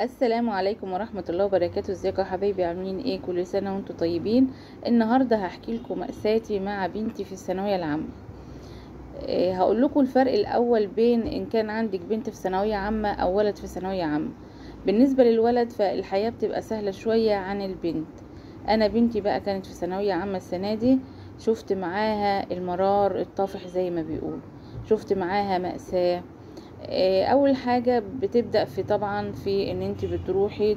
السلام عليكم ورحمة الله وبركاته. ازيكم يا حبايبي؟ عاملين ايه؟ كل سنة وانتم طيبين. النهاردة هحكي لكم مأساتي مع بنتي في الثانوية العامة. هقول لكم الفرق الاول بين ان كان عندك بنت في ثانوية عامة او ولد في ثانوية عامة. بالنسبة للولد فالحياة بتبقى سهلة شوية عن البنت. انا بنتي بقى كانت في ثانوية عامة السنة دي، شفت معاها المرار الطافح زي ما بيقولوا، شفت معاها مأساة. اول حاجة بتبدأ في طبعا في ان انت بتروحي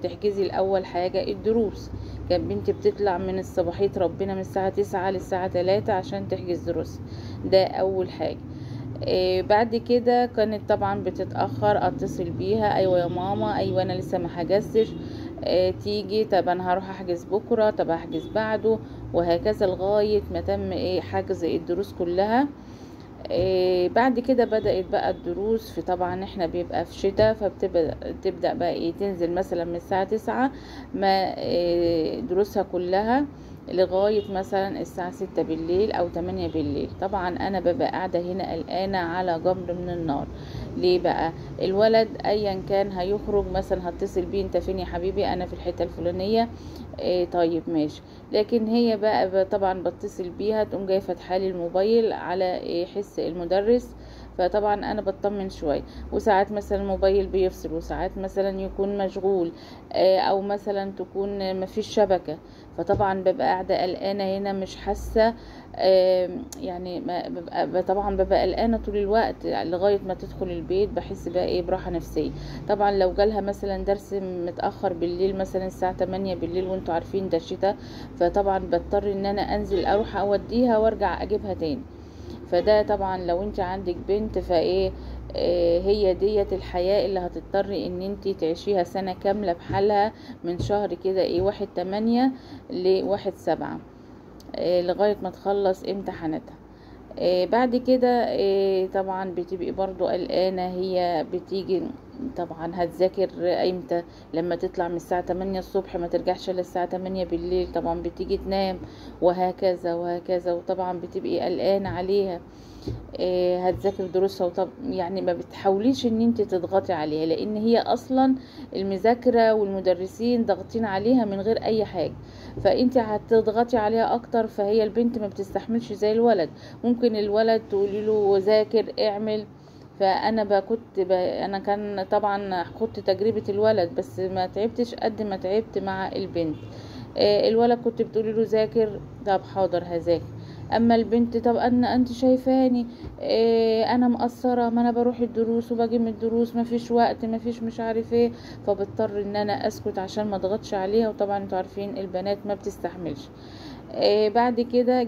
تحجزي الاول حاجة الدروس. كان بنتي بتطلع من الصباحية ربنا من الساعة 9 للساعة 3 عشان تحجز دروس، ده اول حاجة. بعد كده كانت طبعا بتتأخر، اتصل بيها، ايوه يا ماما، ايوه انا لسه ما حجزتش، تيجي طب انا هروح احجز بكرة، طب احجز بعده، وهكذا لغاية ما تم حجز الدروس كلها. بعد كده بدأت بقى الدروس في طبعا احنا بيبقى في شتاء، فبتبدأ بقى تنزل مثلا من الساعة 9 ما دروسها كلها لغاية مثلا الساعة 6 بالليل او 8 بالليل. طبعا انا ببقى قاعدة هنا قلقانة على جمر من النار. ليه بقى؟ الولد ايا كان هيخرج مثلا هتصل بيه، انت فين يا حبيبي؟ انا في الحتة الفلانية. طيب ماشي. لكن هي بقى طبعا بتصل بيها تقوم جاية فاتحة لي الموبايل على حس المدرس، فطبعا انا بطمن شوية. وساعات مثلا الموبايل بيفصل، وساعات مثلا يكون مشغول، او مثلا تكون مفيش شبكة، فطبعا ببقى قاعدة قلقانة هنا، مش حاسه، يعني ببقى طبعا ببقى قلقانة طول الوقت لغاية ما تدخل البيت. بحس بقى براحة نفسية. طبعا لو جالها مثلا درس متاخر بالليل مثلا الساعة 8 بالليل، وانتوا عارفين ده شتاء، فطبعا بضطر ان انا انزل اروح اوديها وارجع اجيبها تاني. فده طبعا لو انت عندك بنت فايه، هي ديت الحياة اللي هتضطري ان انت تعيشيها سنة كاملة بحالها، من شهر كده 1/8 ل1/7، لغاية ما تخلص امتحاناتها. بعد كده طبعا بتبقي برضو قلقانة، هي بتيجي طبعا هتذاكر امتى؟ لما تطلع من الساعة 8 الصبح ما ترجعش الا الساعة 8 بالليل، طبعا بتيجي تنام، وهكذا وهكذا. وطبعا بتبقي قلقانة عليها، هتذاكر دروسها، وطب يعني ما بتحاوليش ان انت تضغطي عليها، لان هي اصلا المذاكرة والمدرسين ضاغطين عليها من غير اي حاجة، فانت هتضغطي عليها اكتر. فهي البنت ما بتستحملش زي الولد، ممكن الولد تقولي له ذاكر اعمل، فانا انا كان طبعا خدت تجربة الولد، بس ما تعبتش قد ما تعبت مع البنت. الولد كنت بتقولي له ذاكر، طب حاضر هذاكر. اما البنت طب انا انت شايفاني انا مقصرة، ما انا بروح الدروس وباجي من الدروس، ما فيش وقت، ما فيش مش عارف ايه، فبضطر ان انا اسكت عشان ما اضغطش عليها. وطبعا انتوا عارفين البنات ما بتستحملش. بعد كده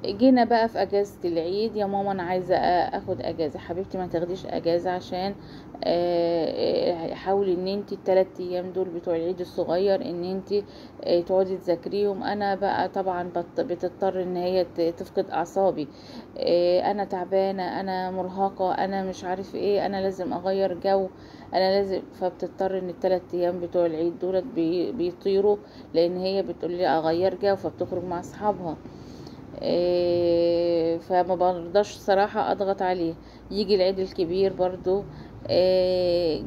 جينا بقى في اجازة العيد، يا ماما انا عايزة اخد اجازة. حبيبتي ما تاخديش اجازة، عشان حاولي ان انتي التلات ايام دول بتوع العيد الصغير ان انتي تقعدي تذاكريهم. انا بقى طبعا بتضطر ان هي تفقد اعصابي، انا تعبانة، انا مرهقة، انا مش عارف ايه، انا لازم اغير جو، انا لازم. فبتضطر ان التلات ايام بتوع العيد دولت بيطيروا، لان هي بتقول لي اغير جو، فبتخرج مع اصحابها. فما برضاش صراحة اضغط عليه. يجي العيد الكبير برضو،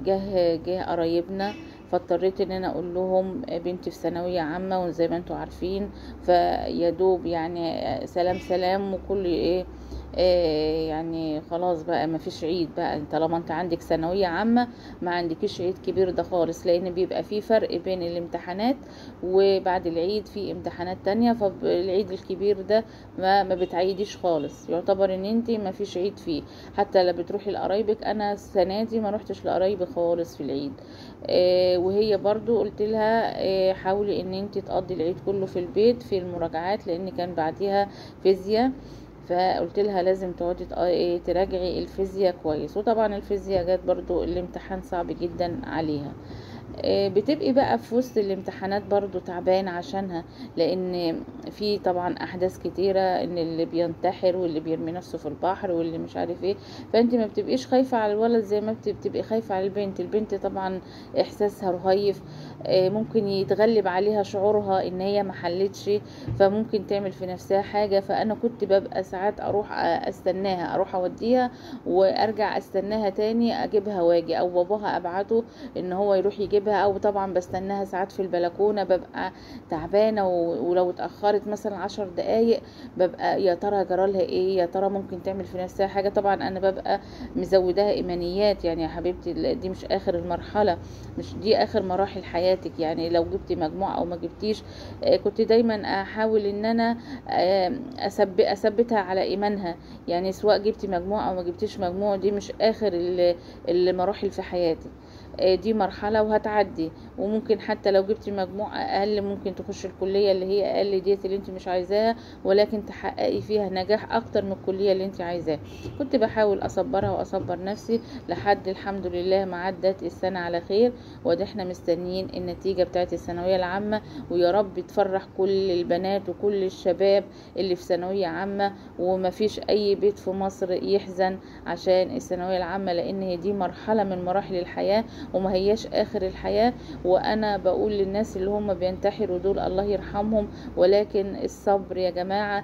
جه قرايبنا، فاضطريت ان انا اقول لهم بنتي في ثانوية عامة وزي ما انتوا عارفين، فيا دوب يعني سلام سلام وكل ايه، يعني خلاص بقى ما فيش عيد بقى، طالما انت عندك ثانوية عامة ما عندكيش عيد كبير ده خالص، لان بيبقى في فرق بين الامتحانات وبعد العيد في امتحانات تانية، فالعيد الكبير ده ما بتعيديش خالص، يعتبر ان انت ما فيش عيد فيه. حتى لا بتروحي لقرايبك، انا السنة دي ما روحتش لقرايبي خالص في العيد. وهي برضو قلت لها حاولي ان انت تقضي العيد كله في البيت في المراجعات، لان كان بعديها فيزياء، فقلت لها لازم تقعدي تراجعي الفيزياء كويس. وطبعا الفيزياء جت برضو الامتحان صعب جدا عليها. بتبقي بقى في وسط الامتحانات برضو تعبانة عشانها، لان في طبعا احداث كتيرة، ان اللي بينتحر واللي بيرمي نفسه في البحر واللي مش عارف ايه. فانت ما بتبقيش خايفة على الولد زي ما بتبقي خايفة على البنت. البنت طبعا احساسها رهيف، ممكن يتغلب عليها شعورها ان هي ما حلتش، فممكن تعمل في نفسها حاجة. فانا كنت ببقى ساعات اروح استناها، اروح اوديها وارجع استناها تاني اجيبها واجي، او باباها ابعته ان هو يروح يجيبها، او طبعا بستناها ساعات في البلكونه، ببقى تعبانة، ولو اتاخرت مثلا 10 دقايق ببقى يا ترى جرالها ايه، يا ترى ممكن تعمل في نفسها حاجة. طبعا انا ببقى مزوداها ايمانيات، يعني يا حبيبتي دي مش اخر المرحلة، مش دي اخر مراحل حياتك، يعني لو جبتي مجموعة او ما جبتيش. كنت دايما احاول ان انا اثبتها على ايمانها، يعني سواء جبتي مجموعة او ما جبتيش مجموع، دي مش اخر المراحل في حياتك، دي مرحلة وهتعدي. وممكن حتى لو جبتي مجموع اقل ممكن تخش الكلية اللي هي اقل ديت اللي انت مش عايزاها، ولكن تحققي فيها نجاح اكتر من الكلية اللي انت عايزاها. كنت بحاول اصبرها واصبر نفسي لحد الحمد لله ما عدت السنة على خير، وده احنا مستنيين النتيجة بتاعت الثانوية العامة، ويا رب تفرح كل البنات وكل الشباب اللي في ثانوية عامة، ومفيش اي بيت في مصر يحزن عشان الثانوية العامة، لان هي دي مرحلة من مراحل الحياة وما هياش اخر الحياة. وانا بقول للناس اللي هم بينتحروا دول الله يرحمهم، ولكن الصبر يا جماعة.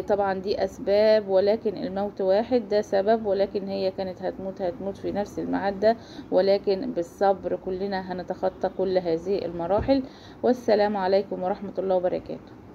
طبعا دي اسباب، ولكن الموت واحد، ده سبب، ولكن هي كانت هتموت في نفس الميعاد ده، ولكن بالصبر كلنا هنتخطى كل هذه المراحل. والسلام عليكم ورحمة الله وبركاته.